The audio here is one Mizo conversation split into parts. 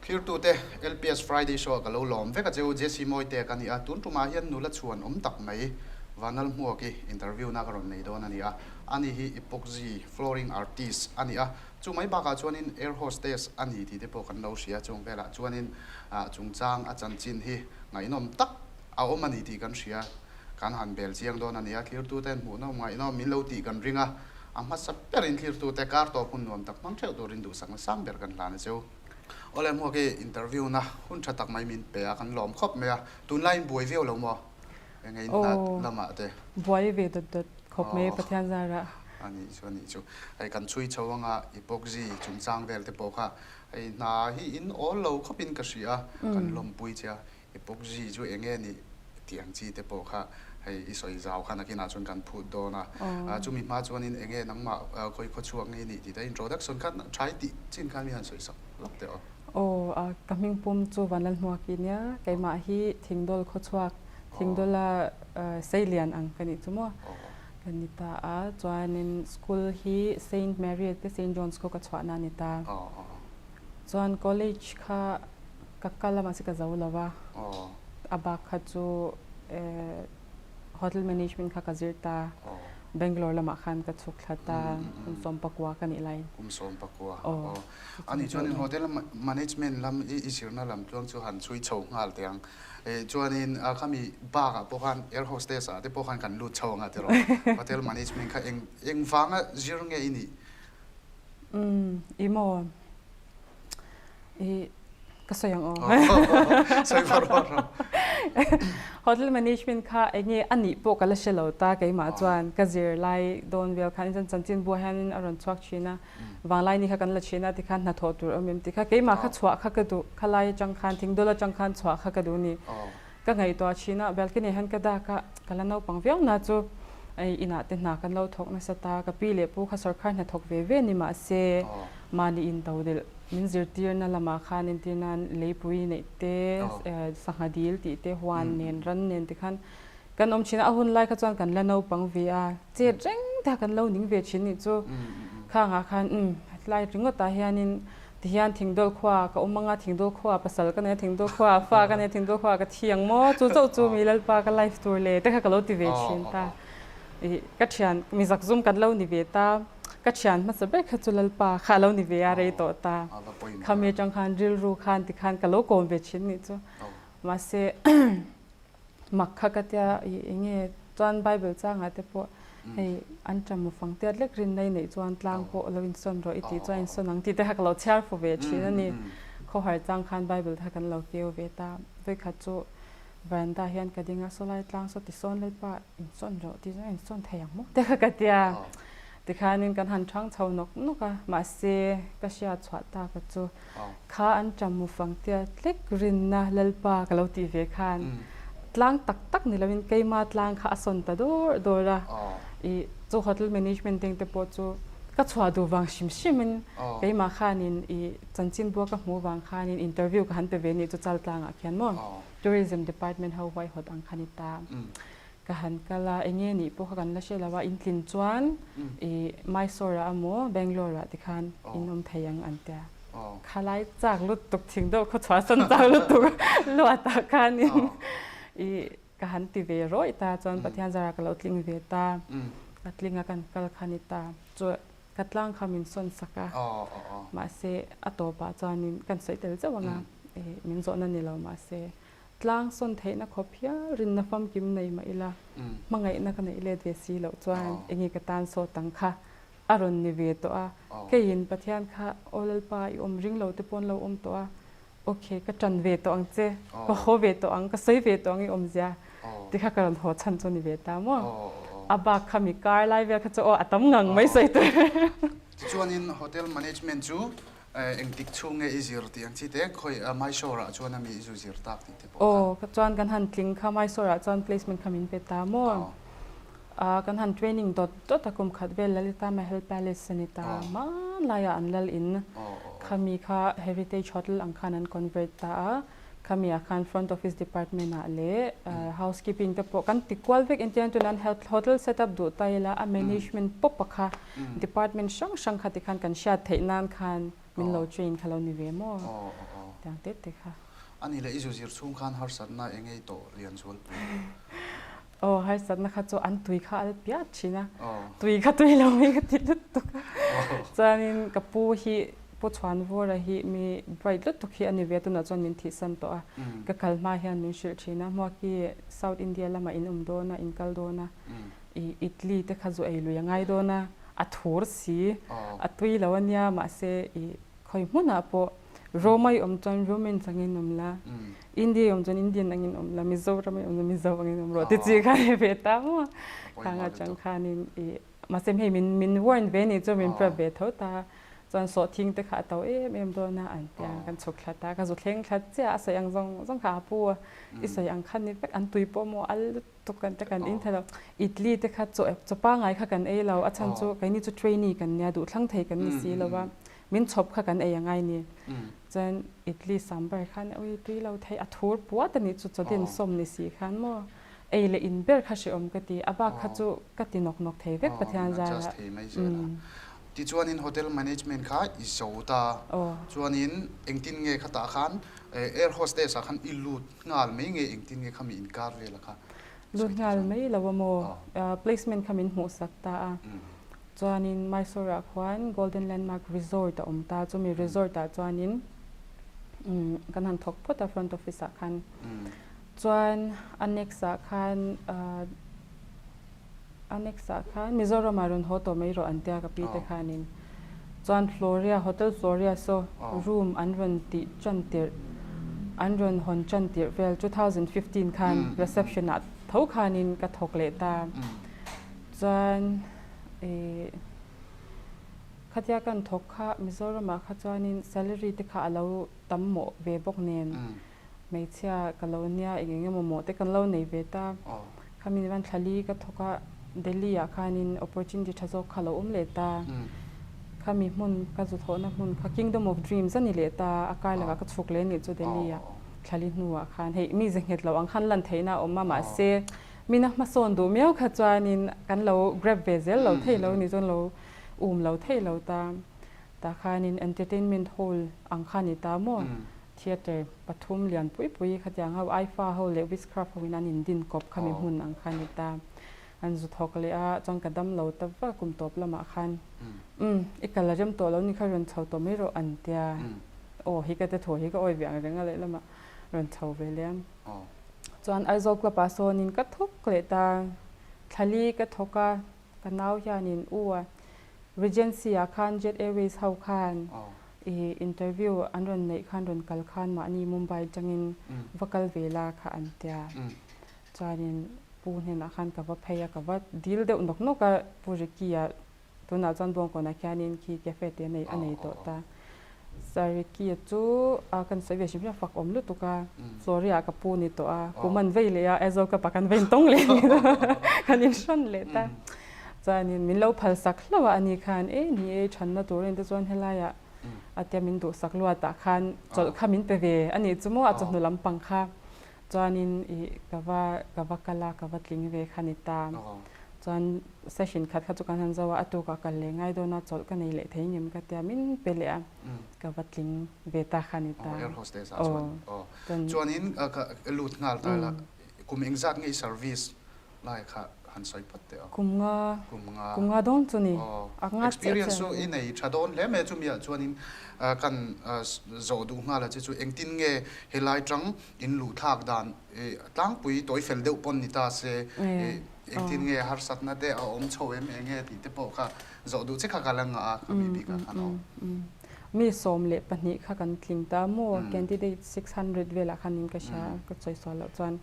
Thlirtute, LPS Friday Show ah ka lo lawm vek a che u, Jesse Mawite ka ni a, tun tumah hian nula chhuan awm tak mai Vanlalhmuaki interview na ka rawn nei dawn a ni a, ani hi epoxy flooring artist a ni a, chu mai bakah chuanin air hostess a ni tih te pawh kan lo hria, chung velah chuanin chungchang a chanchin hi ngaihnawm tak a awm a ni tih kan hria, kan han bel chiang dawn a ni a, thlirtuten hmuhnawm ngaihnawm min lo tih kan ring a, a hmasa berin thlirtute kar tawp hun nuam tak hmang theuh turin duhsakna sang ber kan hlan a cheu. Awle hmuak i interview na hun tha tak mai min pe a, kan lawm khawp mai a, tunlaiin buai viau lo maw? Enge in hna lamah te? Buai ve dawt dawt khawp mai Pathian zarah. A nih chu a nih chu. Hei kan chhui chho anga epoxy chungchang vel te pawh kha hei hna hi in awl lo khawpin ka hria a, kan lawmpui che a. Epoxy chu eng nge nih tih ang chi te pawh kha hei i sawi zau kha nakinah chuan kan phut dawn a. Chumi hma chuanin eng nge nangmah khawi khaw chhuak nge nih tih te introduction kha thai tih chin khan mi han sawi sak lawk teh aw. Aw, ka hming pum chu Vanlalhmuaki nia, keimah hi Thingdawl khaw chhuak, Thingdawla Seilian ang ka nih chu maw ka ni ta a, chuanin school hi Saint Mary te Saint John's khaw ka chhuahna a ni ta. Chuan college kha ka kal a mahse ka zo lo va, a bak kha chu hotel management kha ka zir ta, Bangalore lamah khan ka chhuk thla ta, kum 14 ka nih laiin. Kum 14, aw. Ani chuanin hotel management lam i zirna lam tluang chu han chhui chho nghal teh ang. Chuanin khami bakah pawh khan air hostess ah te pawh khan kan lut chho ang a tiraw. Hotel management kha eng eng vanga zir nge i nih? Umm i maw i ka sawi ang aw. Sawi var var rawh. Hotel management kha enge a nih pawh ka la hre lo ta keimah chuan ka zir lai dawn vel khan chuan chanchin buah hianin a rawn chhuak thin a, vanglai ni kha kan la thin a tikhan hnathawh tur awm em tikha keimah kha chhuah kha ka duh khalai atang khan thingdawl atang khan chhuah kha ka duh ni. Ka ngaihtuah thin a, balcony ah hian ka dak a, ka la naupang viau na chu hei inah te hna kan lo thawk nasa ta, ka pi leh pu kha sawrkhar hna thawk ve ve ni mahse mahni in to delh min zirtirna lamah khan entir nan leipui neih te sangha dil tih te huan nen ran nen te khan kan awm thin a, a hun lai kha chuan kan la naupang ve a, chet reng te kha kan lo ning ve thin nih chu khangah khan umm hetlai ringawt ah hianin Tihian Thingdawl khua ka um anga Thingdawl khua pasal ka nei a, Thingdawl khua fa ka nei a, Thingdawl khua ka thi ang maw? Chu chauh chu mi Lalpa ka life tur le te kha ka lo ti ve thin ta. I ka thian mi zakzum kan lo ni ve ta, ka thian hmasa ber kha chu Lalpa kha a lo ni ve a rei tawh ta. Khami atang khan rilru khan tikhan ka lo kawm ve thin nih chu. Mahse Mak kha ka tia i enge chuan Bible changah te pawh hei an ṭam maw fang tiat lek rinna i neih chuan tlang pawh lo insawn rawh i tih chuan insawn ang tih te kha ka lo chhiar fu ve ṭhin a ni. Khawhar chang khan Bible te kha kan lo keu ve ta. Vawikhat chu veranda hian ka ding a, sawlai tlang saw tisawn Lalpa insawn rawh tih chuan insawn thei ang maw te kha ka tia. Tikhanin kan han ṭhang chho nawk nawk a, mahse ka hriat chhuah tak a chu Kha an ṭam mu fang tia tlek rinna Lalpa ka lo tih ve khan tlang tak tak ni loin keima tlang kha a sawn ta dawr dawr a. I chu hotel management deng te pawh chu ka chhuah duh vang hrim hrimin keimah khanin i chanchin bua ka hmuh vang khanin interview ka han pe ve nih chu Chaltlangah khian maw tourism department ho huaihawt ang kha ni ta. Ka han kal a, enge nih pawh kha kan la hre lo a, in tlin chuan i Mysore ah emaw Bangalore ah tikhan in awm thei ang an tia. Khalai chak lutuk thing deuh khaw chhuahsan chak lutuk luat ah khanin i ka han ti ve rawih ta chuan Pathian zarah ka lo tling ve ta, ka tling a kan kal kha ni ta. Chu ka tlang kha min sawn sak a, mahse a tawpah chuanin kan sawi tel zeuh ang a, min zawhna ni lo mahse Tlang sawn theihna khawp hial rinna famkim nei mah ila, hmangaihna ka neih let ve si loh chuan enge ka tan sawt ang kha a rawn ni ve tawh a. Keiin Pathian kha, Aw Lalpa, i awm ring lo te pawn lo awm tawh a, ok, ka ṭan ve tawh ang che, ka haw ve tawh ang, ka sawi ve tawh ang i awmzia ti kha ka rawn haw chhan chu ni ve ta maw? A bak kha mi kar lai vel kha chu aw a tam ngang mai sawi tur. Tichuanin Hotel Management chu Engtik chhung nge i zir tih ang chi te, khawi Mysore ah chuan ami i zu zir tak tih te pawh kha. Aw, ka chuan kan han tling kha Mysore ah chuan placement kha min pe ta maw? Ah, kan han training dawt dawt a kum khat vel Lalita Mahal Palace a ni ta hmanlai ah an lal in khami kha Heritage Hotel ang khan an convert ta a, khami ah khan front office department ah leh housekeeping te pawh kan ti kual vek entir tuna an hotel set up duh ta ila a management pawp a kha Department hrang hrang kha tikhan kan hriat theih nan khan min lo train kha lo ni ve maw? Tiang te te kha. A nih leh i zu zir chhung khan harsatna eng ngei tawh Lianzualpui? Aw, harsatna kha chu an tui kha al piat thin a, tui kha tui lo mai ka ti lutuk a. Chuanin ka pu hi, Pu Chhuanvura hi mi bright lutuk hi a ni ve a, tunah chuan min thihsan tawh a. Ka kal hma hian min hrilh thin a, Hmuaki South India lamah in awm dawn a, in kal dawn a, i idli te kha zu ei lui a ngai dawn a, a thur si, a tui lo a nia, mahse i Khawi hmunah pawh Rome i awm chuan Romans angin awm la, India i awm chuan Indian angin awm la, Mizoram i awm chuan Mizo angin awm rawh ti chi kha ni ve ta maw? Khang atang khanin i mahse hei min min warn ve nih chu min prep ve tho ta. Chuan sawhthing te kha a to em em dawn a an tia kan chhuk thla ta. Ka zu thleng thla chiah a sawi ang zawng zawng kha a pu a, i sawi ang kha ni vek an tui pawh maw al lutuk. Tuk kan te kan in thei lo. Idli te kha chaw chaw pangai kha kan ei lo. A chhan chu keini chu trainee kan nia duhthlang thei kan ni si lo a. Min chhawp kha kan ei a ngai ni. Chuan idli sambar khan ui tui lo thei a thur puat a nih chu chaw din sawm ni si khan maw ei leh in ber kha hrehawm ka ti. A bak kha chu ka ti nawk nawk thei vek Pathian zarah. Tichuanin hotel management kha i zo ta. Chuanin engtin nge khatah khan air hostess ah khan i lut Nghal mai nge engtin nge khami inkar vel a kha Lut nghal mai lo a maw? Placement kha min hmuhsak ta a. Chuanin Mysore ah khuan Golden Landmark Resort a awm ta. Chumi resort ah chuanin kan han thawk phawt a front office ah khan. Chuan a next ah khan A next ah khan Mizoram ah rawn haw tawh mai rawh an tia ka pi te khanin chuan Floria Hotel Floria saw room an rawn tih tan tirh an rawn hawn tan tirh vel 2015 khan reception ah tho khanin ka thawk leh ta chuan ih khatia kan thawk kha Mizoram ah kha chuanin salary te kha a lo tam mawh ve bawk nen Hmeichhia ka lo nia eng eng emaw mawh te kan lo nei ve ta. Khami van thlali ka thawk a, Delhi ah khanin opportunity tha zawk kha lo awm leh ta. Khami hmun ka zu thawhna hmun kha Kingdom of Dreams a ni leh ta, a kar lakah ka chhuk leh nih chu Delhi ah thlali hnuah khan hei mi ze nghet lo ang khan lan theihna a awm a mahse mina hmasawn duh miau kha chuanin kan lo grab ve zel lo thei lo ni chuan lo um lo thei lo ta. Tah khanin entertainment hall ang kha ni ta maw? Theatre pathum lian pui pui khatiang ho Aifa ho leh Witchcraft ho in an in din kawp khami hmun ang kha ni ta. An zu thawk leh a, chuan ka dam lo ta vak kum tawp lamah khan umm i kal a rem tawh lo ni kha rawn chho tawh mai rawh an tia. Aw hi ka te thaw hi ka awi ve ang reng a lehlamah rawn chho ve leh a. Chuan Aizawl club ah sawnin ka thawk leh ta, thlali ka thawk a, ka nau hianin u a Regency ah khan Jet Airways ho khan i interview an rawn neih khan rawn kal khan mahni Mumbai atangin va kal ve la kha an tia. Chuanin pu hnenah khan ka va phei a, ka va dil deuh nawk nawk a, Pu Ricky-a tunah chuan Bawngkawnah khianin khi cafe te nei a nei tawh ta. Sir Ricky-a chu a kan sawi ve hrim hrim a, fak awm lutuk a, Floria-ah ka pu ni tawh a, kum an vei leh a, Aizawl Club-ah kan va intawng leh ni tawh a, kan inhrawn leh ta. Chuanin min lo phal sak hlauh a, ani khan e ni e thanna tur a ni te chuan helaiah a tia min duhsak luatah khan chawlh kha min pe ve a nih chu maw a chawhnu lampang kha chuanin ih ka va ka va kal a ka va tling ve kha ni ta. Chuan session khat kha chu kan han zo a, a tukah kal leh ngai dawn a chawlh ka nei leh thei ngem ka tia min pe leh a ka va tling ve ta kha ni ta. Air hostess ah chuan aw chuanin ka lut nghal ta la kum engzat nge i service Lai kha han sawi phawt teh aw. Kum nga. Kum nga. Kum nga dawn chu ni. Aw. A nga chiah Experience chu i nei tha dawn hle mai a, chumi ah chuanin kan zawh duh nghal a che chu engtin nge helai tang in luh thlak dan tlangpui tawi fel deuh pawn ni ta se engtin nge harsatna te a awm chho em eng nge tih te pawh kha zawh duh che kha ka la ngah a khami bikah khan aw. Mi 12 kha kan tling ta maw candidate 600 velah khan in ka hria ka sawi sual loh chuan.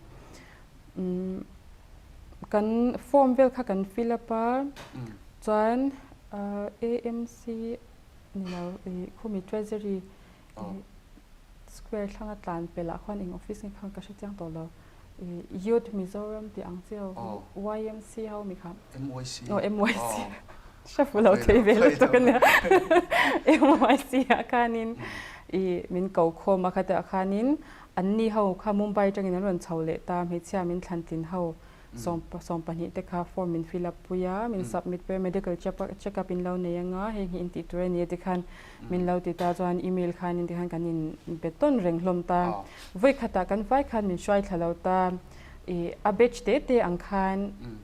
Kan form vel kha kan fill up a, chuan AMC ni lo ih khumi treasury ih square thlanga tlan pelh ah khuan eng office nge kha ka hre chiang tawh lo ih Youth Mizoram tih ang chi ho YMC ho mi kha MYC aw MYC hre fu lo thei ve lutuk a nia MYC ah khanin ih min ko khawm a khatah khanin Anni ho kha Mumbai atangin an rawn chho leh ta, hmeichhia min thlan tlin ho. Sawm pahnih te kha form min fill up pui a, min submit pui a, medical check up in lo nei anga heng hi in tih tur a ni a tikhan min lo ti ta chuan email khanin tikhan kan in be tawn reng hlawm ta. Vawi khatah kan vai khan min hruai thla lo ta, ih a batch te te ang khan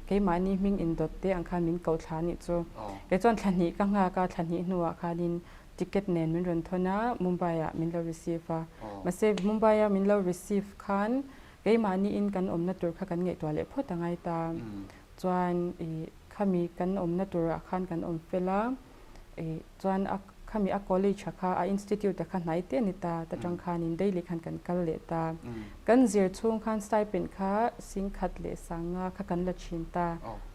keimahni hming indawt te ang khan min koh thla a nih chu. Kei chuan thla hnih ka nghak a, thla hnih hnuah khanin ticket nen min rawn thawn a, Mumbai ah min lo receive a. Mahse Mumbai a min lo receive khan Keimahni in kan awmna tur kha kan ngaihtuah leh phawt a ngai ta. Chuan ih khami kan awmna turah khan kan awm fel a, ih chuan a khami a college a kha a institute a kha hnai te a ni ta, ta tang khanin daily khan kan kal leh ta. Kan zir chhung khan stipend kha singkhat leh sanga kha kan la thin ta.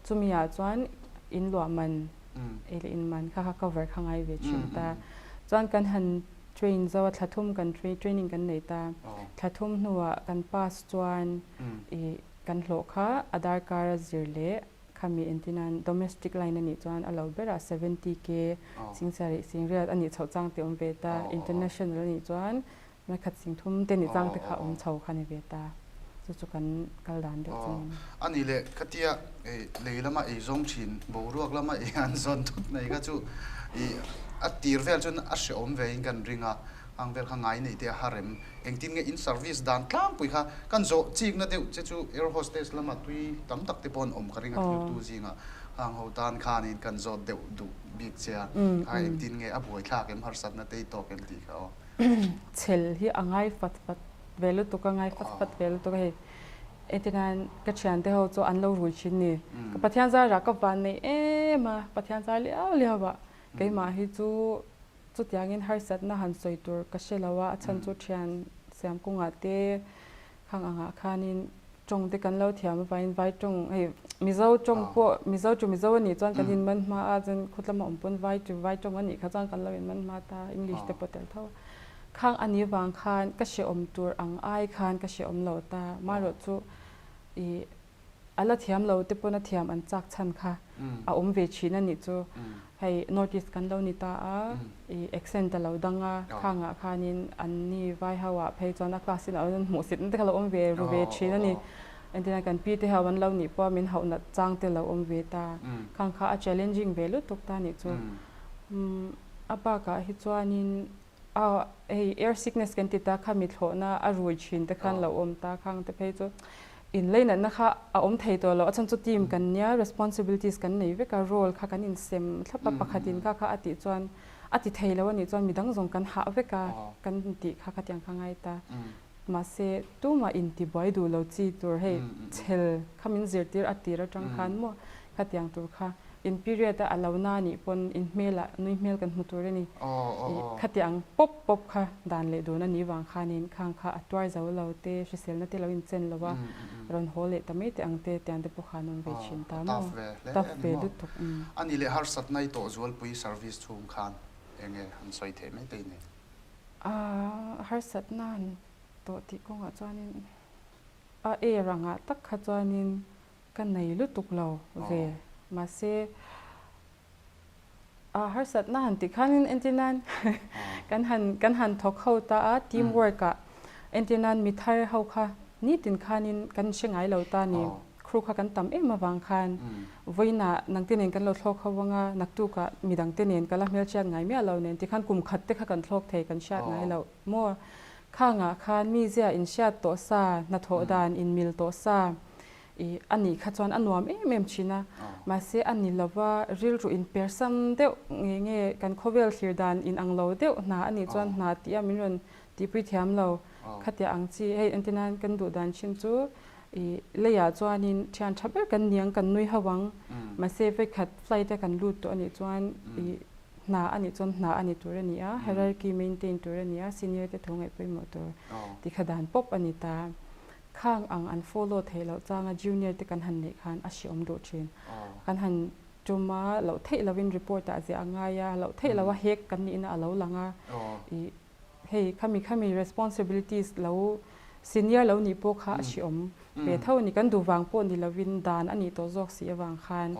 Chumi ah chuan in luah man ei leh in man kha kha cover kha ngai ve thin ta. Chuan kan han Train zo a thla thum kan training kan nei ta. Thla thum hnuah kan pass chuan i kan hlawh kha a darkar a zir leh khami entirnan domestic line a nih chuan a lo berah 70k sing sarih sing riat a nih chhoh chang te awm ve ta. International a nih chuan nakhat sing thum te nih chang te kha awm chho kha ni ve ta. Chu chu kan kal dan deuh chu ni. A nih leh khatia lei lama ei zawng thin, boruak lama ei an zawn thut mai kha chu i a tir vel chuan a hrehawm ve in kan ring a, ang vel kha ngai neih te a har em? Engtin nge in service dan tlangpui kha kan zawh chikna deuh che chu air hostess lama tui tam tak te pawh an awm ka ring a thiltu zingah hang ho tan khanin kan zawt deuh duh bik che a, kha engtin nge a buaithlak em harsatna te i tawk em tih kha aw. Chhel hi a ngai fat fat ve lutuk a, ngai fat fat ve lutuk a hei. Entinan ka thiante ho chu an lo rui thin ni. Ka Pathian zarah ka van nei em a, Pathian zar liau liau ah keimah hi chu chutiangin harsatna han sawi tur ka hre lo a, a chhan chu thian siam kungah te khang angah khanin tawng te kan lo thiam avangin vai tawng hei Mizo tawng pawh Mizo chu Mizo a nih chuan kan inman hma a chuan khawtlama awm pawn vai chu vai tawng a nih kha chuan kan lo inman hma ta English te pawh tel tho a khang a nih vang khan ka hrehawm tur ang ai khan ka hrehawm lo ta marawh chu ih a la thiam lo te pawn a thiam an chak chhan kha a awm ve thin a nih chu hei North East kan lo ni ta a i accent a lo dang a khangah khanin an ni vai ho ah phei chuan a class in a awm hmuh sit na te kha lo awm ve ru ve thin a ni entirna kan pi te ho an lo nih pawh min hauh nat chang te lo awm ve ta khang kha a challenging ve lutuk ta nih chu a bakah hi chuanin A hei air sickness kan ti ta kha mi thlawhna a rui thin te khan lo awm ta khang te phei chu in leinatna kha a awm thei tawh lo a chhan chu team kan nia responsibilities kan nei vek a role kha kan insem thlap a pakhat in kha kha a tih chuan a ti thei lo a nih chuan midang zawng kan hah vek a kan tih kha khatiang kha ngai ta. Mahse, tumah intibuai duh lo chi tur hei chhel kha min zirtir a tir atang khan maw khatiang tur kha in period a a lo na nih pawn in hmelah nui hmel kan hmu tur a ni. Ih khatiang pawp pawp kha dan leh dun a nih vang khanin khang kha a tuar zo lo te, hriselna te lo inchen lo a, rawn haw leh ta mai te ang te tiang te pawh kha an awm ve thin ta maw. Tough ve lutuk. A nih leh harsatna i tawh zualpui service chhung khan enge han sawi theih mai te i nei? A harsatna han tawh tih kawngah chuanin a air angah tak kha chuanin ka nei lutuk lo ve. Mahse, a harsatna han tih khanin entir nan kan han kan han thawk ho ta a team work ah entir nan mi thar ho kha nitin khanin kan hre ngai lo ta ni. Crew kha kan tam em avang khan vawiinah nangte nen kan lo thlawk ho anga naktukah midangte nen ka la hmelhriat ngai miah lo nen tikhan kum khat te kha kan thlawk thei kan hriat ngai loh maw? Khangah khan mizia inhriat tawh sa, hnathawh dan inmil tawh sa ih a nih kha chuan a nuam em em thin a, mahse a ni lova rilru inpersam deuh nge nge kan khawvel thlir dan inang lo deuh hna a nih chuan hna tih a min rawn tihpui thiam lo khatiah ang chi hei entirnan kan duh dan thin chu I leiah chuanin thian tha ber kan niang kan nui ho ang. Mahse vekhat flight a kan lut tawh anih chuan i hna anih chuan hna a ni tur a ni a, hierarchy maintain tur a ni a, senior te thu ngaih pawimawh tur ti kha dan pawp a ni ta. Khang ang an follow theih loh changa junior te kan han neih khan a hreawm duh thin. Kan han tum a, loh theih lovin report ah ziah a ngai a, loh theih loha hek kan nihna a lo lang a, i hei khami khami responsibilities lo senior lo nih pawh kha a hreawm ve tho a ni. Kan duh vang pawh ni lovin dan a nih tawh zawk si avang khan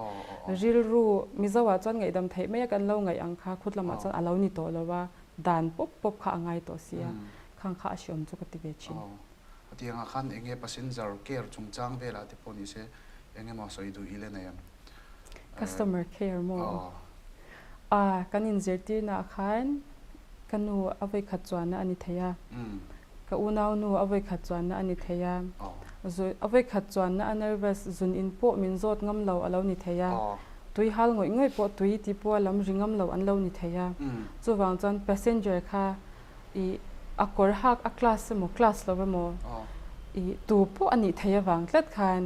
rilru Mizo ah chuan ngaihdam theih mai a kan lo ngaih ang kha khut lamah chuan a lo ni tawh lo a, dan pawp pawp kha a ngai tawh si a, khang kha a hreawm chu ka ti ve thin. Hetiangah khan eng nge passenger care chungchang velah te pawh ni se. Eng emaw sawi duh i le nei em? Customer care maw? A, kan inzirtirnaah khan ka nu a vawikhat chuanna a ni thei a, ka unaunu a vawikhat chuanna a ni thei a, a vawikhat chuanna a nervous zun in pawh min zawt ngam lo a lo ni thei a, tui hal ngawih ngawih pawh tui ti pawha lam ri ngam lo an lo ni thei a. Chuvang chuan passenger kha i a kawr hak a class emaw class lo emaw i tu pawh a nih theih avang tlat khan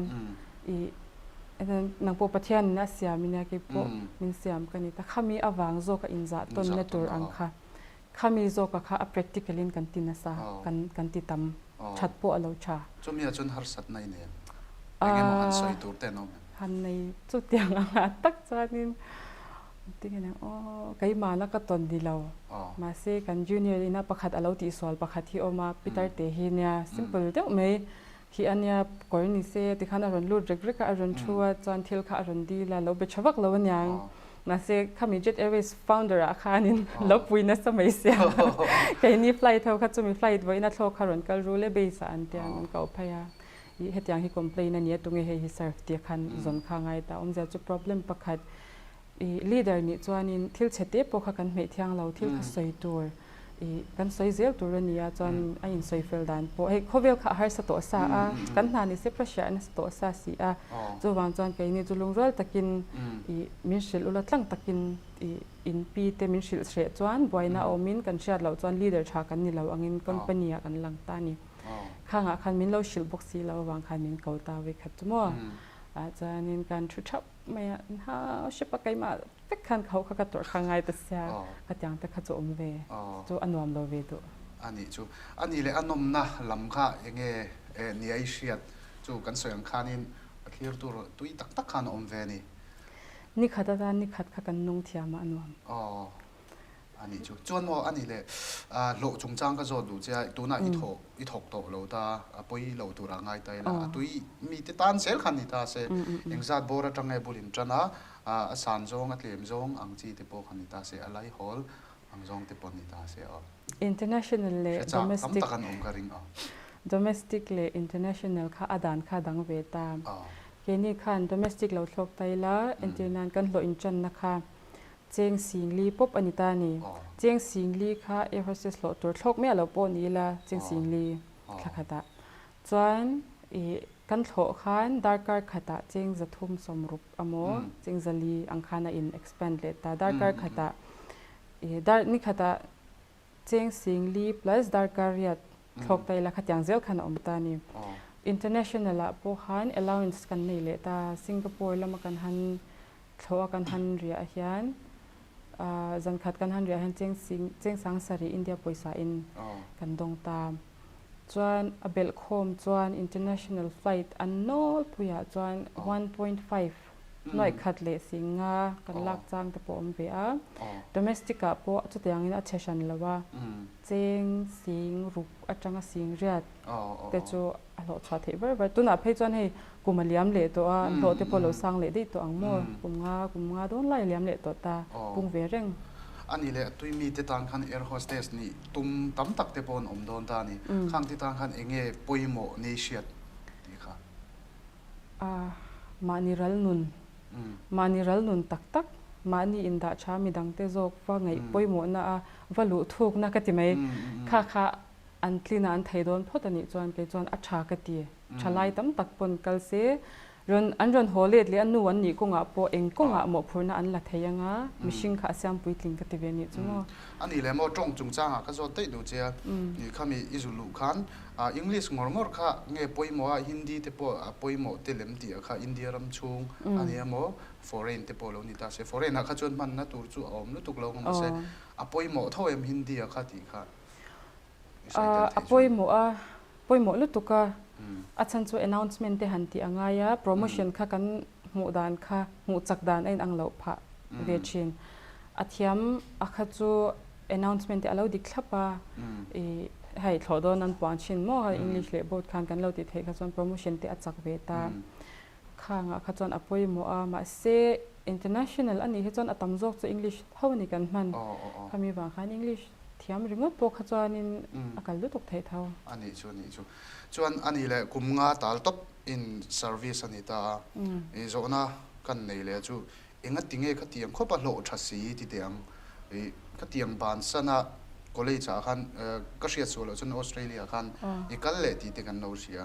i nang pawh Pathian in a siam ania kei pawh min siam ka ni ta khami avang zawk a inzah tawnna tur ang kha khami zawk a kha a practical in kan ti nasa kan kan ti tam that pawh a lo tha. Chumi ah chuan harsatna i nei em? Engemaw han sawi tur te an awm em? Han nei chutiang angah tak chuanin Tinge nang aw keimah la ka tawn ni lo. Mahse kan junior ina pakhat a lo tihsual pakhat hi awm a, Peter te hi nia simple deuh mai khi a nia kawr ni se tikhan a rawn lut rek rek a, a rawn thu a chuan thil kha a rawn dil a, lo be tha vak lo aniang. Mahse khami Jet Airways founder ah khanin lo pui nasa mai sia. Keini flight ho kha chumi flight vawiin a thlawk kha rawn kal ru le base ah an tia an ko phei a. Ih hetiang hi complain a nia tunge hei hi serve tia khan zawn kha a ngai ta. Awmzia chu problem pakhat Ih leader nih chuanin thil chhe te pawh kha kan hmeih thiang lo, thil kha sawi tur ih kan sawi zel tur a nia chuan a insawi fel dan pawh hei khawvel kha a harsa tawh sa a, kan hna ni se pressure a nasa tawh sa si a, chuvang chuan keini chu lungrual takin ih min hrilh ula tlang takin ih in pi te min hrilh hreh chuan buaina a awmin kan hriat loh chuan leader tha kan ni lo angin company ah kan lang ta a ni. Khangah khan min lo hrilh bawk si lo avang khan min ko ta vekhat chu maw. Ah chuanin kan thu thap mai a, hau hrep a keimah vek khan ka ho kha ka tawrh kha ngai ta sia, khatiang te kha chu awm ve, chu a nuam lo ve duh. A nih chu. A nih leh a nawmna lam kha enge nia i hriat chu kan sawi ang khanin a thlir tur tui tak tak khan a awm ve a ni. Nikhat atan nikhat kha kan nung thiam a a nuam. Aw. A nih chu. Chuan maw a nih leh hlawh chungchang ka zawt duh che a, tunah i thawh i thawk tawh lo ta, a pawi lo tur ah ngai ta ila, a tui mi te tan zel khan ni ta se, engzat bawr atang nge bul in tan a, a san zawng a tlem zawng ang chi te pawh kha ni ta se, a lai hawl ang zawng te pawh ni ta se aw. International leh Hre chak tam domestic tak an awm ka ring aw. Domestic leh international kha a dan kha dang ve ta. Keini khan domestic lo thlawk ta ila, entir nan kan hlawh intanna kha Cheng Singli pawp a ni ta a ni. Cheng Singli kha air hostess hlawh tur thlawk miah lo pawh ni ila Cheng Singli thla khatah chuan ih kan thlawh khan darkar khatah cheng 360 amaw cheng 400 ang khan a in expand leh ta. Darkar khatah ih dar ni khatah cheng Singli plus darkar riat thlawk ta ila khatiang zel khan a awm ta a ni. International ah pawh khan allowance kan nei leh ta. Singapore lama kan han Thlawh a kan han riah hian zan khat kan han riah hian cheng sing cheng sang sarih India pawisa in kan dawng ta. Chuan a belh khawm chuan international flight an nawlpuiah chuan 1.5 nuaih khat leh sing nga kan lak chang te pawh a awm ve a. Domestic ah pawh chutiangin a chhe hran lo a, cheng sing ruk atanga sing riat te chu a hlawh chhuah theih var var. Tunah phei chuan hei kum a liam leh tawh a, an hlawh te pawh a lo sang leh daih tawh ang maw? Kum nga, kum nga dawn lai a liam leh tawh ta, pung ve reng. A nih leh tui mi te tan khan air hostess nih tum tam tak te pawh an awm dawn ta a ni. Khang te tan khan eng nge pawimawh nei hriat tih kha? A, mahni ral nun, mahni ral nun tak tak, mahni indah tha midang te zawk va ngaih pawimawhna a va luh thukna ka ti mai. Kha kha An tlin a an thei dawn phawt a nih chuan kei chuan a tha ka ti. Thalai tam tak pawn kal se, rawn an rawn haw let leh a nu an nih kawngah pawh eng kawngah mawhphurhna an la thei anga mihring kha a siam puitling ka ti ve nih chu maw. A nih leh maw tawng chungchangah ka zawt daih duh che a, nih khami i zu luh khan English ngawr ngawr kha nge pawimawh a Hindi te pawh a pawimawh te lem tih ah kha India ram chhung a nia maw foreign te pawh lo ni ta se foreign ah kha chuan hmanna tur chu a awm lutuk lo nga mahse a pawimawh tho em Hindi ah kha tih kha. A pawimawh a, pawimawh lutuk a, a chhan chu announcement te han tih a ngai a, promotion kha kan hmuh dan kha hmuh chak dan a inang loh phah ve thin. A thiam a kha chu announcement te a lo dik thlap a, ih hei thlawh dawn an puang thin maw kha English leh both khan kan lo tih theih kha chuan promotion te a chak ve ta. Khangah kha chuan a pawimawh a, mahse international a nih hi chuan a tam zawk chu English tho a ni kan hman. Khami vang khan English. Thiam ringawt pawh kha chuanin a kal lutuk theih tho. A nih chu, a nih chu. Chuan a nih leh kum nga tal tawp in service a ni ta a. I zawhna kan nei leh chu enga ti nge khatiang khawp a hlawh tha si ti teh ang. I khatiang bansana college ah khan ka hriat suah loh chuan Australia khan i kal leh tih te kan lo hria.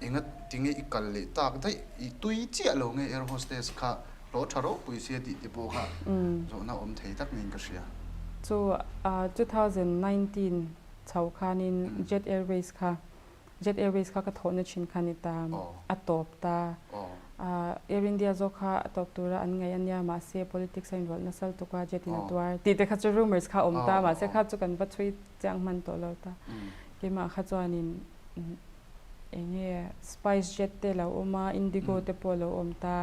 Enga ti nge i kal leh tak daih i tui chiah lo nge air hostess kha Hlawh tha ropui sia tih te pawh kha zawhna awm thei tak niin ka hria. Chu 2019 chho khanin Jet Airways kha Jet Airways kha ka thawhna thin kha ni ta, a tawp ta. Air India zawk kha a tawp tura an ngaih a nia mahse politics a inrawlh nasa lutuk a Jet in a tuar tih te kha chu rumours kha a awm ta mahse kha chu kan va chhui chiang hman tawh lo ta. Keimah kha chuanin Eng nge Spice Jet te lo awm a, Indigo te pawh lo awm ta.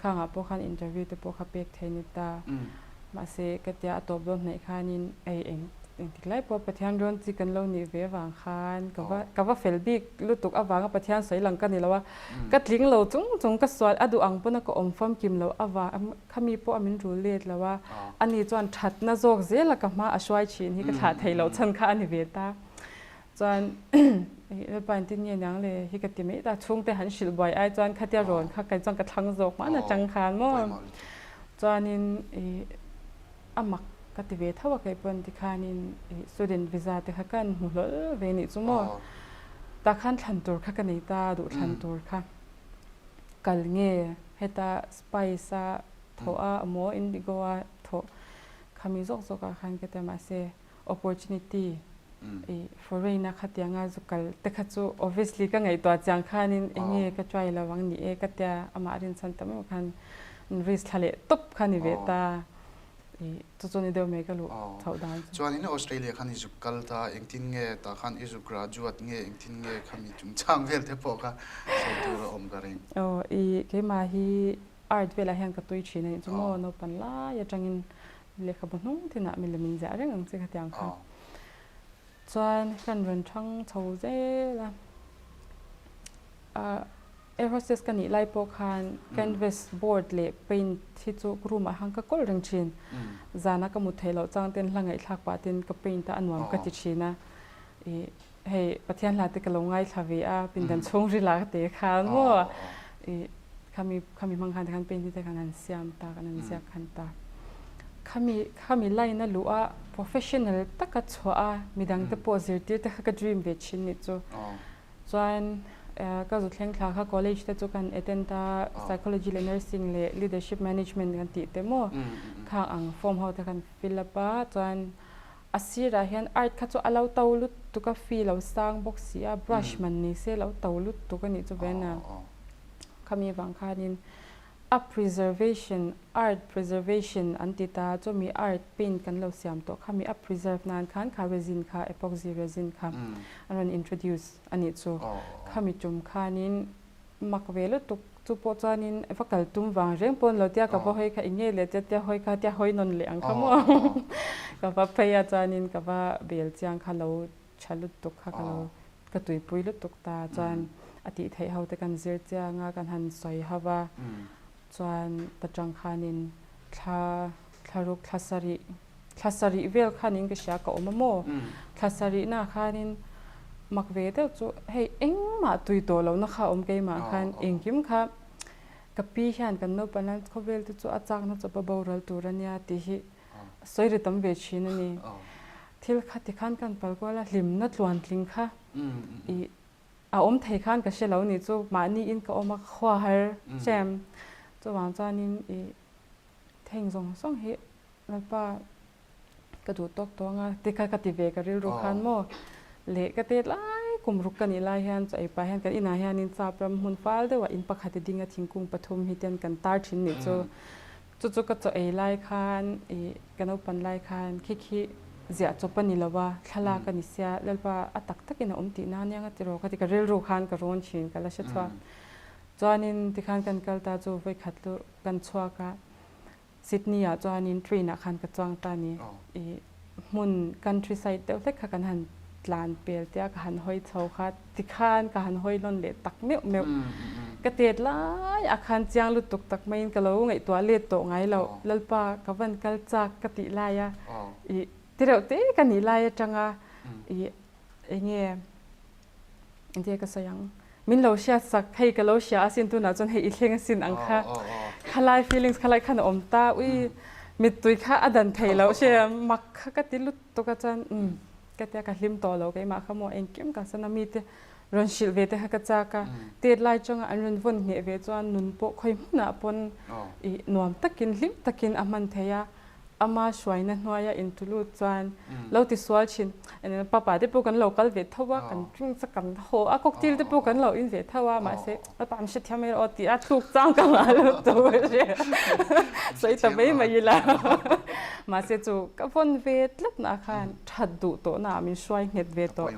Khangah pawh khan interview te pawh kha pek thei a ni ta. Mahse ka tia a tawp dawn hnaih khanin ei eng engtik lai pawh Pathian rawn chi kan lo nih ve avang khan ka va ka va fel bik lutuk avanga Pathian sawi lang ka ni lo a. Ka tling lo chung chung ka sual a duh ang pawna ka awm famkim loh avang khami pawh a min rul let lo a. Ani chuan thatna zawk zela ka hma a hruai thin hi ka thlah theih loh chhan kha a ni ve ta. Chuan Lalpa engtin nge niang le hi ka ti mai ta, chhungte han hrilh buai ai chuan khatia rawn kha kei chuan ka thlang zawk hman atang khan maw. Chuanin ih a mak ka ti ve tho a kei pawn tikhanin ih student visa te kha ka han hmu hlawl ve nih chu maw. Tah khan thlan tur kha ka nei ta, duh thlan tur kha kal nge heta spice a thawh a maw indigo a thawh khami zawk zawk ah khan ka ti a mahse opportunity i foreign a khatianga zu kal te kha chu obviously ka ngaihtuah chiang khanin enge ka try lo ang ni e ka tia amah rinchhan tam em khan risk thla leh tawp kha ni ve ta i chu chu ni deuh mai ka luh chhoh dan chu. Chuanin Australia khan i zuk kal ta engtin nge tah khan i zuk graduate nge engtin nge khami chungchang vel te pawh kha sawi tur a awm ka ring. Aw i keimah hi art velah hian ka tui thin a nih chu maw naupan lai atangin Lehkhabu hnung thinah min la min ziah reng ang che khatiang kha. Chuan kan rawn thang chho zel a. Ah air hostess ka nih lai pawh khan canvas board leh paint hi chu room ah khan ka kawl reng thin. Zana ka mut theih loh chang ten hla ngaihthlak pah ten ka paint a a nuam ka ti thin a. Ih hei Pathian hla te ka lo ngaithla ve a pindan chhungril ah te khan maw ih khami khami hmang khan tikhan paint te khan an siam ta kan an ziak khan ta khami khami line a luh a professional taka chhuah a midang te pawh zirtir te kha ka dream ve thin nih chu chuan ka zu thleng thla kha college te chu kan attend a psychology leh nursing leh leadership management kan tih te maw khang ang form ho te khan fill up a chuan A sirah hian art kha chu a lo to lutuk a, fee lo sang bawk si a, brush man ni se lo to lutuk a nih chu ve na. Khami vang khanin a preservation, art preservation an ti ta, chumi art paint kan lo siam tawh khami a preserve nan khan kha resin kha, epoxy resin kha an rawn introduce a nih chu. Khami tum khanin Mak ve lutuk chu pawh chuanin va kal tum vang reng pawh ni lo tia ka va hawi kha enge leh tia tia hawi kha tia hawi nawn leh ang kha maw ka va phei a chuanin ka va bel chiang kha lo tha lutuk kha ka lo ka tuipui lutuk ta chuan a tih theih ho te kan zir chiang a kan han sawi ho va chuan ta tang khanin thla thlaruk thla sarih Thla sarih vel khanin ka hria ka awm a maw? Thla sarihna khanin mak ve deuh chu hei engmah tui tawh lohna kha a awm keimah khan engkim kha ka pi hian kan naupang hian khawvel te chu a chakna chawp a boral tur a nia tih hi sawi ri tam ve thin a ni. Thil kha tikhan kan pal kual a hlimna tluantling kha ih a awm thei khan ka hre lo ni chu mahniin ka awm a khua har chem chuvang chuanin ih Theng zawng zawng hi Lalpa ka duh tawk tawng a ti kha ka ti ve ka rilru khan maw leh ka tet lai kum ruk ka nih lai hian chaw ei pah hian kan inah hianin chap ram hmun fal deuhah in pakhat i ding a thingkung pathum hi ten kan tar thin nih chu chu chu ka chaw ei lai khan ih ka naupan lai khan khi khi ziah chawp a ni lo a thlalak a ni sia Lalpa a tak takin a awm tih nan nia nga tiraw ka ti ka rilru khan ka rawn thin ka la hre chhuak chuanin tikhan kan kal ta chu vawikhat lu Kan chhuak a, Sydney ah chuanin train ah khan ka chuang ta ni. I hmun countryside deuh hlek kha kan han tlan pel tia ka han hawi chho kha tikhan ka han hawi lawn leh tak meuh meuh. Ka tet lai ah khan chiang lutuk tak maiin ka lo ngaihtuah let tawh ngai lo. Lalpa ka van kal chak ka tih lai a i. Tireuh te ka nih lai atanga i enge engtia ka sawi ang min lo hriat sak hei ka lo hria asin tunah chuan hei i thleng asin ang kha khalai feelings khalai khan a awm ta ui mittui kha a dan thei loh hria mak kha ka ti lutuk a chuan umm ka tia ka hlim tawh lo keimah kha maw engkim ka san a mite rawn hrilh ve te kha ka chak a tet lai changa an rawn vawn ngheh ve chuan nun pawh khawi hmunah pawn i nuam takin hlim takin a hman thei a. Ama hruaina hnuaia intulut chuan lo ti sual thin. Papa te pawh kan lo kal ve tho a, kan drinks a kan haw a, cocktail te pawh kan lo in ve tho a, mahse papa an hrethiam mai rawh aw tih a thluk chang ka ngah lo tur a hria. Sawi ta mai mai ila. Mahse chu ka vawn ve tlat na khan that duh tawh na ah min hruai nghet ve tawh.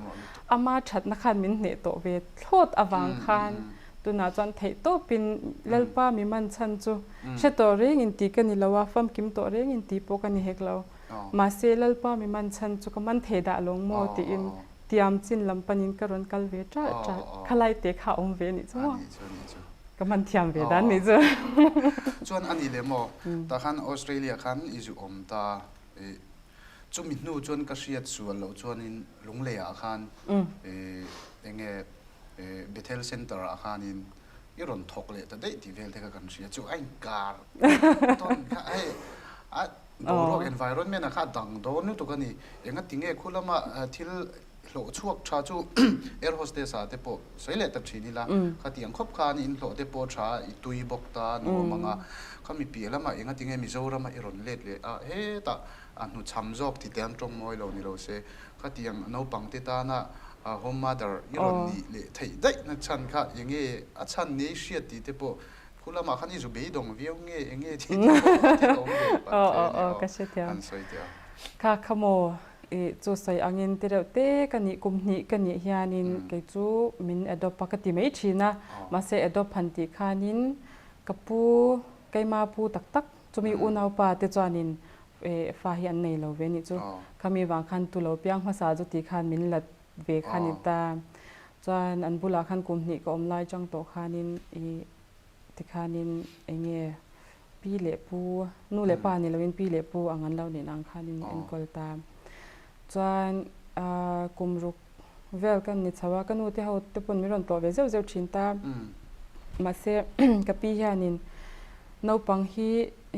Ama thatna khan min hneh tawh ve thlawt avang khan Tunah chuan theih tawpin Lalpa mi man chhan chu hre tawh reng in tih ka ni lo a, famkim tawh reng in tih pawh ka ni hek lo. Mahse Lalpa mi man chhan chu ka man thei dah lawng maw tiin tiam chin lam panin ka rawn kal ve ṭalh ṭalh. Khalai te kha a awm ve nih chu maw? Ka man thiam ve dan nih chu. Chuan a ni leh maw? Tah khan Australia khan i zu awm ta i chumi hnu chuan ka hriat sual loh chuanin Lungleiah khan enge Bethel Centre ah khanin i rawn thawk leh ta daih tih vel te kha kan hria chu a inkar tawn kha hei a boruak environment ah kha a dang dawn lutuk a ni. Engati nge khu lama thil hlawh chhuak tha chu air hostess ah te pawh sawi leh ta thin ila khatiang khawp khan in hlawh te pawh tha i tui bawk ta nuam ang a, khami piah lamah engati nge Mizoram a i rawn let leh a hetah a hnuchham zawk ti te an tawng mawi lo ni lo se Khatiang naupang te tana home mother i rawn nih leh theih daih na chhan kha enge a chhan nei hriat tih te pawh khu lamah khan i zu beidawng viau nge enge tih te pawh thil awm ve palh thei a ni aw han sawi teh a. Kha kha maw i chu sawi angin ti reuh te ka nih kum hnih ka nih hianin kei chu min adopt a ka ti mai thin a mahse adopt han tih khanin ka pu keima pu tak tak chumi unaupa te chuanin fa hi an nei lo ve nih chu. Khami vang khan tu lo piang hmasa chu tih khan min lat ve kha ni ta. Chuan an bulah khan kum hnih ka awm lai chang tawh khanin i tikhanin eng nge pi leh pu, nu leh pa ni loin pi leh pu ang an lo nih ang khanin enkawl ta. Chuan kum ruk vel kan ni chho a, ka nu te ho te pawn min rawn tlawh ve zeuh zeuh thin ta. Mahse ka pi hianin naupang hi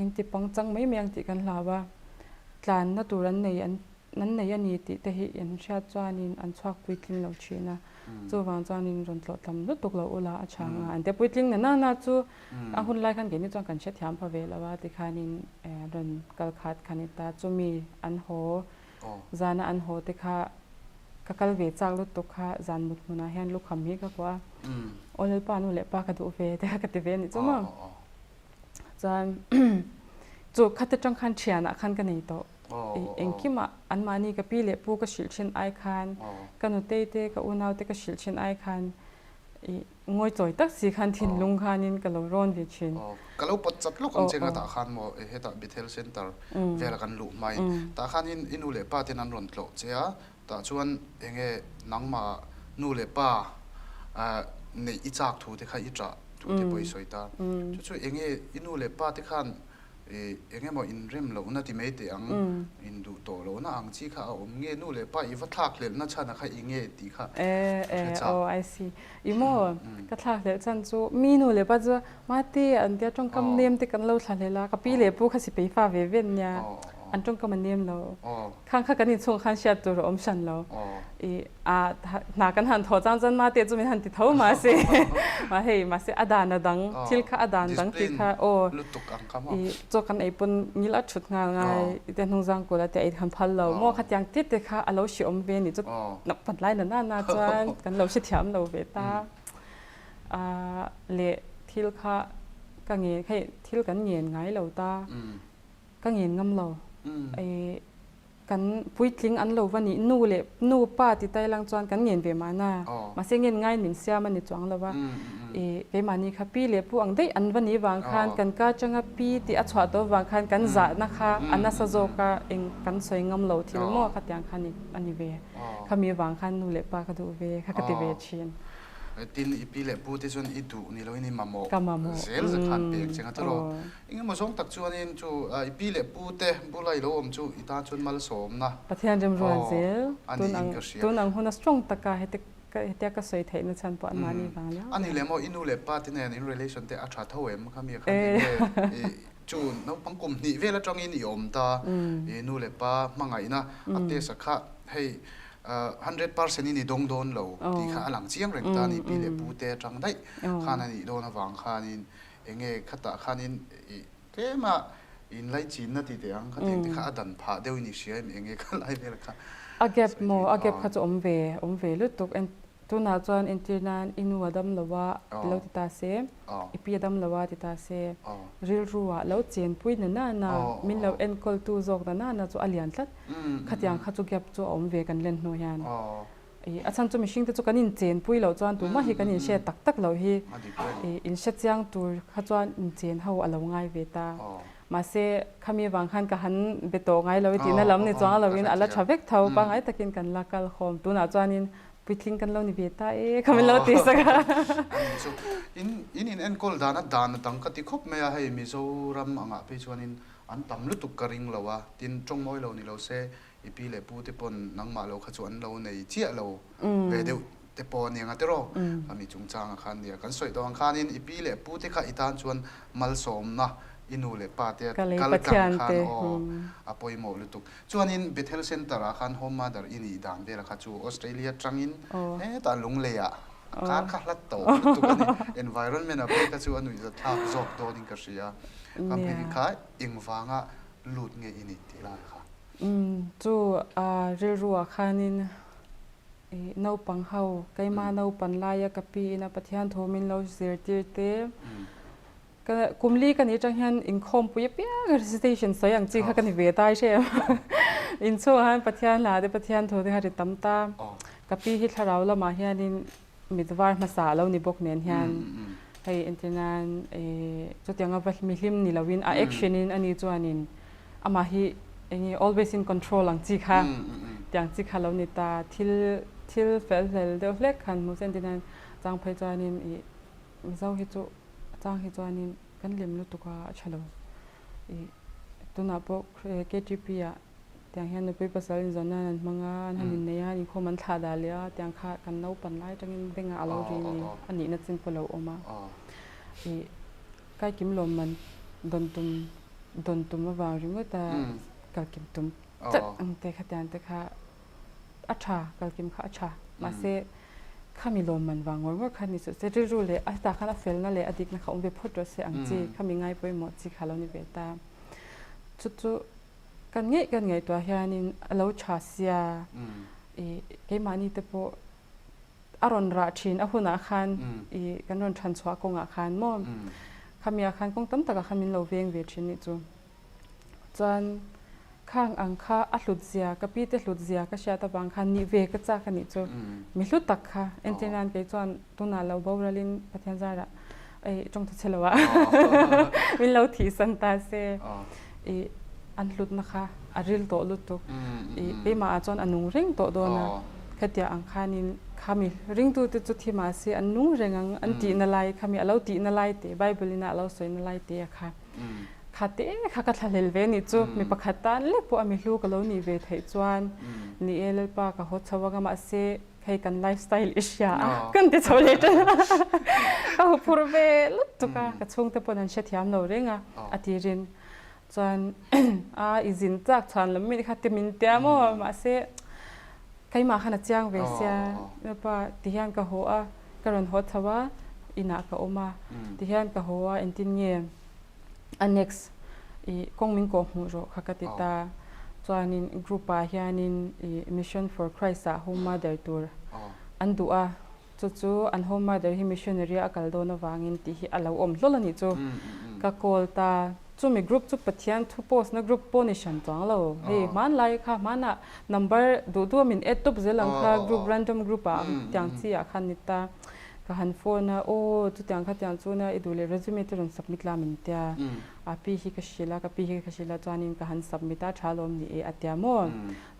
engti pangchang mai mai ang tih kan hlau a, tlanna tur an nei an nei a ni tih te hi an hriat chuanin an chhuak puitling lo thin a. Chuvang chuanin rawn tlawh tam lutuk lo ula a chhang a, an te puitling na na na chu a hun lai khan keini chuan kan hrethiam pha ve lo a tikhanin rawn kal khat kha ni ta. Chumi an haw Zana an haw te kha ka kal ve chak lutuk kha zan mut hmunah hian lukham hi ka kuah a, aw Lalpa nu leh pa ka duh ve te kha ka ti ve a nih chu maw. Chuan chu khate tang khan thianah khan ka nei tawh. Engkimah anmahni ka pi leh pu ka hrilh thin ai khan ka nutei te ka unau te ka hrilh thin ai khan Ngawi chawi tak si khan thinlung khanin ka lo rawn ve thin. Aw, ka lo pawt chat lawk ang che nga tah khan maw hetah Bethel Centre vela kan luh hmain tah khanin i nu leh pa ten an rawn tlawh che a, tah chuan enge nangmah nu leh pa neih i chak thu te kha i ṭah thu te pawh i sawi ta. Chu chu enge i nu leh pa te khan Eng emaw inrem lohna ti mai teh ang, induh tawh lohna ang chi kha a awm nge? Nu leh pa i va thlak hlelhna chhan a kha i nge tih kha ka hre chak. Aw, I see. I maw? Ka thlak hlelh chhan chu mi nu leh pa chu mate an tia tawngkam nem te kan lo thla hlelh a, ka pi leh pu kha sipei fa ve ve nia, an tawngkam a nem lo. Khang kha kan inchhung khan hriat tur a awm hran lo. I a hna kan han thaw chang chuan mate chu min han ti tho mahse ma hei mahse a dan a dang thil kha a dan dang tih kha aw i chaw kan ei pawn ngil a thut nghal ngai i te hnung zang kul a te ei han phal lo maw khatiang te te kha a lo hre awm ve ni chu pan lai na na na chuan kan lo hrethiam lo ve ta a leh thil kha ka ngen hei thil kan ngen ngai lo ta ka ngen ngam lo i Kan puitling an lo va nih nu leh nu pa ti tai lang chuan kan ngen ve mahna. Mahse ngen ngaiin min siam a ni chuang lo va. I keimahni kha pi leh pu ang daih an va nih vang khan kan ka atanga pi tih a chhuah tawh vang khan kan zahna kha a nasa zawk a eng kan sawi ngam lo thil maw khatiang kha a ni ve. Khami vang khan nu leh pa ka duh ve kha ka ti ve thin. Tin, i pi leh pu te chuan i duh ni loin i mamawh Ka mamawh. zel zet khan pek che nga tawh. Aw. Engemaw zawng tak chuanin chu i pi leh pu te bula i lo awm chu i tan chuan malsawmna Pathian remruat aw zel a tun niin ang ka hria. tun ang huna strong taka heti ka hetia ka sawi theihna chhan pawh anmahni vang liau A ni liau. leh maw i nu leh pa te nen in relation te a tha tho em? Khami a khan Eh. enge i chu naupang kum hnih vel atangin i awm ta i nu leh pa hmangaihna a test a kha hei 100% in i dawng dawn lo tih kha a lang chiang reng ta a ni. Pi leh pu te atang daih khan a nih dawn avang khanin enge khatah khanin i tlema inlaichinna ti teh ang khatiang te kha a dan phah deuhin i hria em enge kha lai vel kha A gap sawi maw thin a gap kha chu awm ve awm ve lutuk en tunah chuan entir nan i nu a dam lo a ti lo ti ta se i pi a dam lo a ti ta se rilru ah lo chenpui na nana min lo enkawl tu zawk na nana chu a lian tlat. Khatiang kha chu gap chu a awm ve kan len hnu hian. I a chhan chu mihring te chu kan inchenpui loh chuan tumah hi kan inhre tak tak loh hi i inhre chiang tur kha chuan inchen ho a lo ngai ve ta. Mahse khami avang khan ka han be tawh ngai lo i tihna lam ni chuang loin a la tha vek tho pangngai takin kan la kal khawm. Tunah chuanin puitling kan lo ni ve ta e kha min lo ti sak a. Ani chu in in inenkawl dana dan a dang ka ti khawp mai a, hei Mizoram angah phei chuanin An tam lutuk ka ring lo a, tin tawng mawi lo ni lo se i pi leh pu te pawn nangmah lo kha chu an lo nei chiah lo ve deuh te pawh a ni ang a tiraw? Ka mi chungchanga khan nia kan sawi tawh ang khanin i pi leh pu te kha i tan chuan malsawmna i nu leh pa te Ka lei kal tlang Pathian khan te aw a pawimawh lutuk. Chuanin Bethel Centre ah khan Home Mother i nih dan vel kha chu Australia tangin hetah Lungleiah a kar kha hlat tawh lutuk a ni. Environment ah phei kha chu a nuihzatthlak zawk dawnin ka hria. Company kha engvanga lut nge i nih tih lai kha? Chu rilru ah khanin naupang ho keimah naupan laia ka pi ina Pathian thu min lo zirtir te ka kum li ka nih atang hian inkhawmpui apiang recitation sawi ang chi kha ka ni ve ta i hre em inchhungah hian Pathian hla te Pathian thu te kha ri tam ta ka pi hi thlarau lamah hianin Mit var hmasa a lo ni bawk nen hian hei entir nan chutianga va mihlim ni loin a action in ani chuanin amah hi enge always in control ang chi kha tiang chi kha lo ni ta thil thil fel hlel deuh hlek khan hmu se entir nan chang phei chuanin ih Mizo hi chu chang hi chuanin kan lem lutuk a a tha lo ih tunah pawh KTP ah Tiang hian nupui pasal inzawn nan an hmang a, an han innei a, inkhawm an thlah dah leh a, tiang kha kan naupan lai atangin bengah a lo ri ni a nihna chin pawh a lo awm a. Ih kaikim lawmman dawn tum dawn tum avang ringawt a kalkim tum tlat ang te kha tiang te kha a tha kalkim kha a tha mahse khami lawmman vang ngawr ngawr kha ni suh se rilru leh a hetah khan a felna leh a dikna kha awm ve phawt rawh se ang chi khami ngai pawimawh chi kha a lo ni ve ta. Chu chu Kan ngeih kan ngaihtuah hianin a lo tha sia i keimahni te pawh a rawn rah thin a hunah khan i kan rawn than chhuah kawngah khan maw khamiah khan kawng tam takah khan min lo veng ve thin nih chu. Chuan khang ang kha a hlut zia ka pi te hlut zia ka hriat avang khan nih ve ka chak a nih chu mi hlu tak kha entir nan kei chuan tunah lo boralin Pathian zarah ei tawng tha chhe lo a min lo thihsan ta se. I an hlutna kha a ril tawh lutuk. I keimah ah chuan a nung reng tawh dawn a. Khatiah ang khanin khami ringtute chu thi mahse an nung reng ang an tihna lai khami a lo tihna lai te Bible ina a lo sawina lai te a kha. Kha te kha ka thlahlel ve nih chu mi pakhat tan lek pawh a mi hlu ka lo nih ve theih chuan ni e Lalpa ka haw chho anga mahse hei kan lifestyle i hria a kan ti chho leh tan a ka huphurh ve lutuk a ka chhungte pawn an hrethiam lo reng a a tirin chuan a i zin chak chhuan lam mi kha ti min tia maw mahse keimah khan a chiang ve sia pa tihian ka haw a ka rawn haw chho a inah ka awm a tihian ka haw a engtin nge A next i kawng min kawh hmuh rawh kha ka ti ta. Chuanin group ah hianin i Mission for Christ ah home mother tur an duh a, chu chu an home mother hi missionary a kal dawn avangin tih hi a lo awm hlawl a nih chu. Ka call ta. Chumi group chu Pathian thu post na group pawh ni hran chuang lo. Hei hmanlai kha hmanah number duh duh a min add tawp zel ang kha group random group ah tiang chi ah khan ni ta. Ka han phone a, aw chutiang khatiang chu nia i duh leh resume te rawn submit la min tia. A pi hi ka hrilh a, ka pi hi ka hrilh a chuanin ka han submit a, tha lawm ni e a tia maw.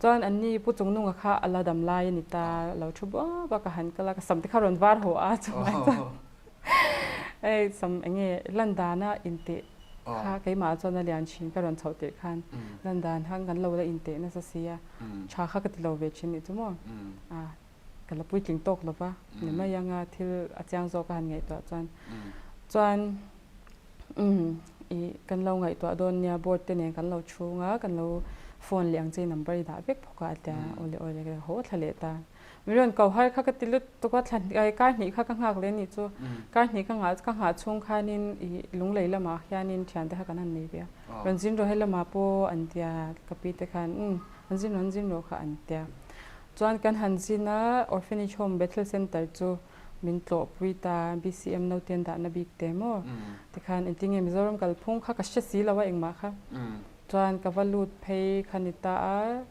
Chuan anni Pu Chungnunga kha a la dam lai a ni ta, lo thu buap a, ka han kal a, ka sam te kha rawn var haw a chumai chuan hei sam eng nge lan dana inteh kha keimah chuan a lian thin ka rawn chhoh tirh khan lan dan khan kan lo la inteh nasa si a, tha kha ka ti lo ve thin nih chu maw. Ka la puitling tawk lo va, ni mai anga thil a chiang zawk a han ngaihtuah chuan. Chuan umm i kan lo ngaihtuah dawn nia board te nen kan lo chhung a, kan lo phone leh ang che i number i dah vek bawk a a ti a, awle awle ka haw thla leh ta. Mi rawn ko har kha ka ti lut tuk a, thla kar hnih kha ka nghak leh a nih chu. Kar hnih ka nghah ka nghah chhung khanin i lunglei lamah hianin thiante kha kan han nei ve a, rawn zin rawh he lamah pawh an tia ka pi te khan umm an zin rawh an zin rawh kha an tia. Chuan kan han zin a, Orphanage Home Bethel Centre chu min tlawhpui ta, BCM naute an dahna bik te maw? Tikhan engtin nge Mizoram kalphung kha ka hre si lo a engmah kha. Chuan ka va lut phei kha ni ta a,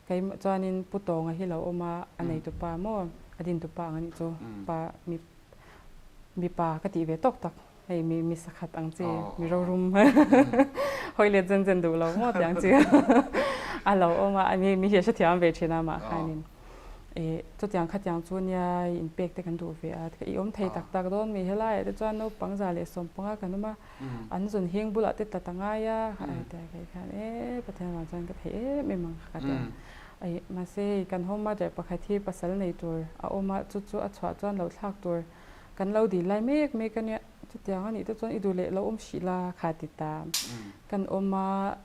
keimah chuanin Pu Tawnga hi lo awm a, a neitupa maw? A dintupa ang a nih chu, pa mi mipa ka tih ve tawk tak. Hei mi mi sakhat ang chi mi rorum hawi let zen zen duh lo maw tih ang chi a lo awm a mi mi hi a hrethiam ve thin a mah khanin e chutiang khatiang chu nia inpek te kan duh ve a i awm thei tak tak dawn mi helaiah te chuan naupang 115 kan awm a an zun hing bulah te tlat a ngai a khan e Pathian vang chuan ka thei em em ang kha ka ti a ai mahse hei kan home mother pakhat hi pasal nei tur a awm a chu chu a chhuah chuan lo thlak tur Kan lo dil lai mek mek a nia, chutiang a nih te chuan i duh leh lo awm hrih la kha ti ta. Kan awm a,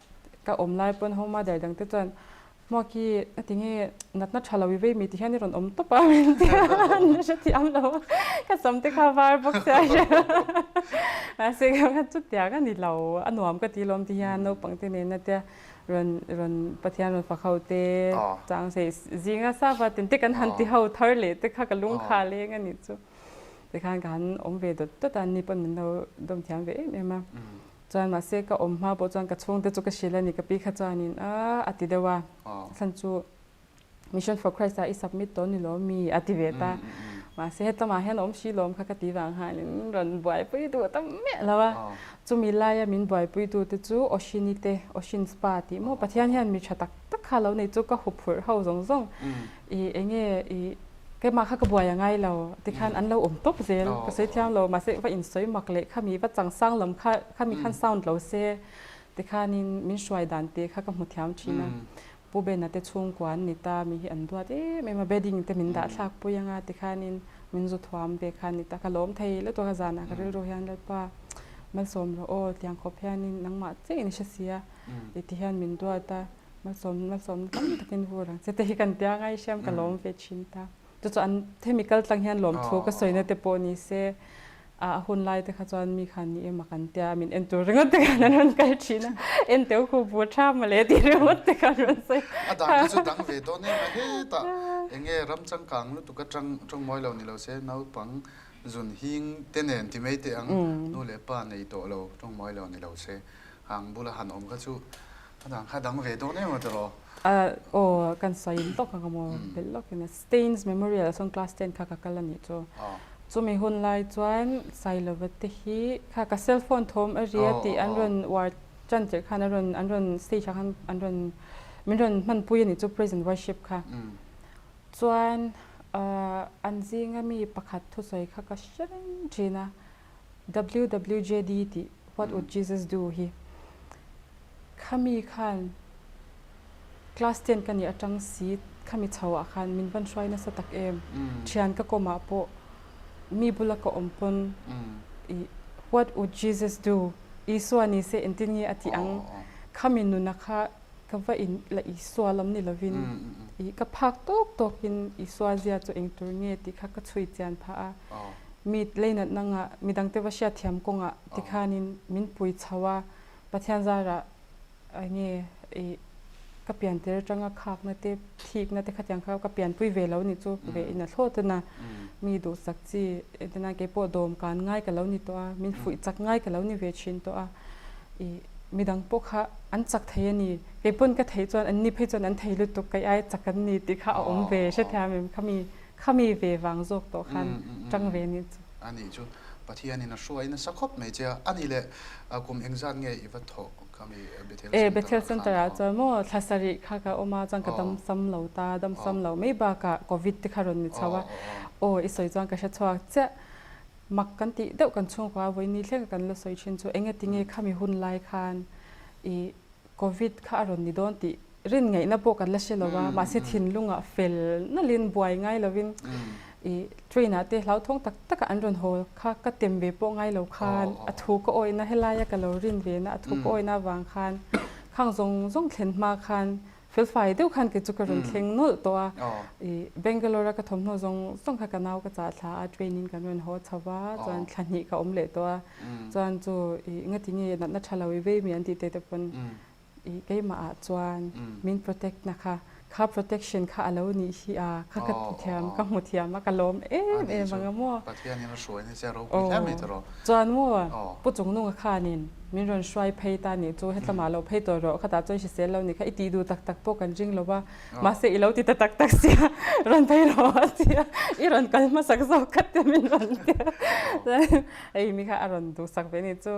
ka awm lai pawn home mother dang te chuan Hmuaki a ti nge natna tha lo i vei mi ti hian i rawn awm tawp a min ti a, an la hrethiam lo a, ka sam te kha var bawk sia a hria. Mahse chutiang a ni lo, a nuam ka ti lawm ti hian naupang te nena te rawn rawn Pathian rawn fak ho te chang sei zinga sava tin te kan han ti ho thar leh te kha ka lung kha leng a nih chu tikhan ka han awm ve dawt dawt a ni pawn min lo dawm thiam ve em em a chuan mahse ka awm hma pawh chuan ka chhungte chu ka hrilh a ni ka pi kha chuanin a a ti deuh a chhan chu Mission for Christ ah i submit tawh ni lo mi a ti ve ta. Mahse hetlama hian awm si lawm kha ka ti vang hianin rawn buaipui duh ta miah lo a. Chumi laia min buaipui tu te chu Oshini te, Oshin Spa tih maw Pathian hian mi tha tak tak kha lo nei chu ka huphurh ho zawng zawng i enge i keimah kha ka buai a ngai lo tikhan an lo awm tawp zel ka sawi thiam lo mahse va insawi mak leh khami va changsang lam kha khami khan sound lo se tikhanin min hruai dan te kha ka hmu thiam thin a. Pu Bena te chhungkua an ni ta, mi hi an duat em em a, bedding te min dah thlak pui anga tikhanin min zu thuam ve kha a ni ta, ka lawm thei lutuk a zanah ka rilru hian Lalpa malsawm rawh aw tiang khawp hianin nangmah chiah in i hre si a i ti hian min duat a, malsawm malsawmna tam takin vur ang che te hi kan tia ngai hriam ka lawm ve thin ta. Chu chu an hemi kal tlang hian lawmthu ka sawina te pawh ni se a hun lai te kha chuan mi khan ni emaw kan tia min en tur ringawt te khan an rawn kal thin a, en teu khu bu tha mawle tih ringawt te khan rawn sawi. A dan kha chu dang ve dawn em a, hetah enge ram changkang lutuk atang tawng mawi lo ni lo se naupang zun hing te nen ti mai teh ang, nu leh pa nei tawh lo tawng mawi lo ni lo se hang bula han awm kha chu A dang kha dang ve dawn em a tiraw? Aw kan sawi lawk ang maw belh lawk in a Staines Memorial ah sawn class ten kha ka kal a nih chu. Chumi hun lai chuan Sailova te hi kha ka cell phone thawm a ri a tih an rawn uar tan tirh khan a rawn an rawn stage ah khan an rawn min rawn hmanpui a nih chu praise and worship kha. Chuan an zinga mi pakhat thusawi kha ka hre reng thin a. WWJD tih What Would Jesus Do hi khami khan class ten ka nih atang si khami chho ah khan min van hruai nasa tak em. Thian ka kawm ah pawh mi bula ka awm pawn i What Would Jesus Do Isua ni se engtin nge a tih ang khami nuna kha ka va in la Isua lam ni lovin i ka phak tawk tawkin Isua zia chu eng tur nge tih kha ka chhui chian phah a. Mi leinatna ngah midangte va hriatthiam kawngah tikhanin min pui chho a, Pathian zarah enge i ka pian tir atanga khakna te thikna te khatiang kha ka pianpui ve lo nih chu ve in a thlawt a na. Mi duhsak chi entirnan keipawh dawm kan ngai ka lo ni tawh a, min fuih chak ngai ka lo ni ve thin tawh a, i midang pawh kha an chak thei a ni, keipawn ka theih chuan anni phei chuan an thei lutuk kei ai chak an ni tih kha a awm ve hrethiam em khami. Khami ve vang zawk tawh khan tang ve ni chu. A nih chu. Pathianin a hruai nasa khawp mai che a. A nih leh kum engzat nge i va thawh khami Bethel E, Bethel Center-ah khan? Center-ah chuan maw thla sarih kha ka awm a, chuan ka dam sam lo ta, dam sam lo mai bakah Covid te kha rawn ni chho a. Aw, i sawi chuan ka hre chhuak chiah. Mak kan tih deuh kan chhungkua a vawiin ni thleng kan la sawi thin chu engatinge khami hun lai khan i Covid kha a rawn ni dawn tih rin ngaihna pawh kan la hre lo a, mahse thinlungah fel nalhin buai ngai lovin i train ah te hlauthawng tak taka an rawn haw kha ka tem ve pawh ngai lo khan a thu ka awihna helaia ka lo rin ve na a thu ka awihna avang khan khang zawng zawng thlen hma khan felfai deuh khan kei chu ka rawn thleng nawlh tawh a, i Bangalore a ka thawmhnaw zawng zawng kha ka nau ka chah thla a train in kan rawn haw chho va chuan thla hnih ka awm leh tawh a. Chuan chu i ngati nge natna tha lo i vei mi an tih te te pawn i keimah ah chuan min protect na kha kha protection kha a lo nih hi a kha ka ti thiam ka hmu thiam a ka lawm em em ang a maw. Pathian in a hruai ni che a ropui hle mai tawh rawh. Chuan maw Pu Chungnunga khanin min rawn hruai phei ta nih chu hetlamah lo phei tawh rawh khatah chuan hrisel lo nih kha i tih duh tak tak pawh kan ring lo a Mahse i lo ti ta tak tak sia, rawn phei rawh a ti a, i rawn kal hmasak zawk khat te min rawn ti a. Chuan hei mi kha a rawn duhsak ve ni chu.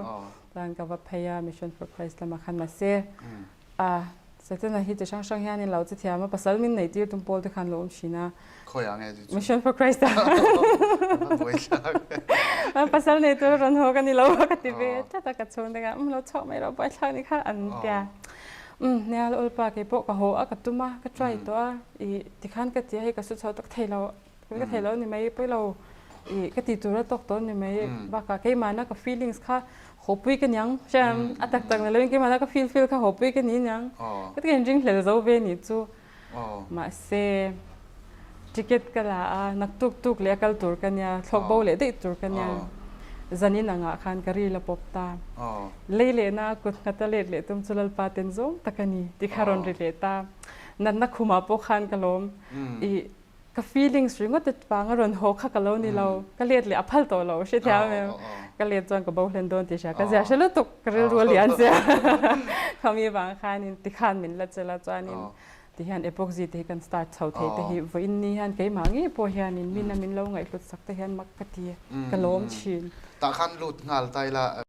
Chuan ka va phei a Mission for Christ lamah khan mahse a Setana hi chi hrang hrang hian in lo che thiam a, pasal min neih tir tum pawl te khan lo awm thin a. Khawiah nge chu chu? Mission for Christ ah. Pasal nei tur a rawn haw ka ni lo a ka ti ve tlat a, ka chhung te khan um lo chhuak mai rawh buaithlak ni kha an tia. Umm nia la ulpa kei pawh ka haw a ka tum a ka try tawh a ih tikhan ka ti a hei ka su chho tak thei lo ka thei lo ni mai pawi lo ih ka ti tur a tawk tawh ni mai bakah keimahna ka feelings kha haw pui ka niang hriam a tak tak ni loin keimahna ka feel feel kha haw pui ka ni niang ka ti ka inring hlel zo ve nih chu. Mahse, ticket ka la a, naktuk tuk leh a kal tur ka nia, thlawk bo leh daih tur ka nia. Zanin angah khan ka ril a pawp ta. Lei lehna kut nghat a let leh tum chu Lalpa ten zawng tak a ni tih kha rawn ri leh ta. Natna khumah pawh khan ka lawm. Ih, ka feelings ringawt te vanga rawn haw kha ka lo ni lo. Ka let leh a phal tawh lo, hrethiam em? Ka let chuan ka bo hlen dawn tih hria. Ka zia hre lutuk, ka rilru a lian sia. Khami vang khanin tikhan min la chel a, chuanin Ti hian epoxy te hi kan start chho thei te hi vawiin ni hian keimah ngei pawh hianin min a min lo ngaihhlut sak te hian mak ka ti, ka lawm thin. Tah khan lut nghal ta ila.